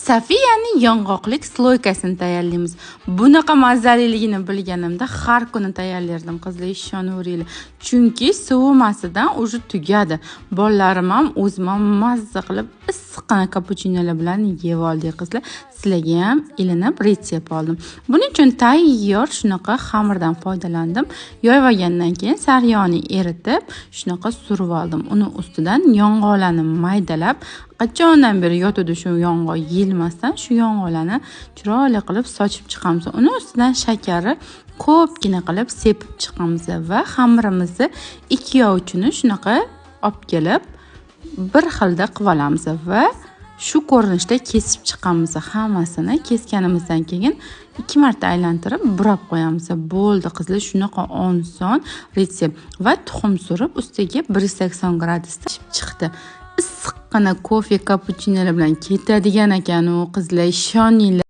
Sofiyani yong'oqlik слойка sini tayyorlaymiz. Bunaqa mazaliligini bilganimda har kuni tayyorlardim, qizlar, ishonaveringlar. Chunki sovumasidan уже tugadi. Bolalarim ham, o'zim ham mazza qilib issiqqina kapuchinolar bilan yeb oldik, qizlar. Sizlarga ham ilinib retsept oldim. Buning uchun tayyor shunaqa xamirdan foydalandim. Yoyib olgandan keyin sariyog'ni eritib, shunaqa surib oldim. Uni ustidan yong'oqlarni maydalab, qachondan beri yotadi shu yong'oq yeyilmasdan, shu yong'oqlarni chiroyli qilib sochib chiqamiz. Uni ustidan shakarni ko'pgina qilib sepib chiqamiz va xamirimizni ikki yovuchini shunaqa olib kelib bir xilda qilib olamiz va shu ko'rinishda kesib chiqamiz hammasini. Kesganimizdan keyin 2 marta aylantirib burab qo'yamiz. Bo'ldi, qizlar, shunaqa oson retsept. Va tuxum surib ustiga 180 gradusda chiqdi. Issiqqina kofe kapuchinolar bilan ketadigan ekan u, qizlar, ishoninglar.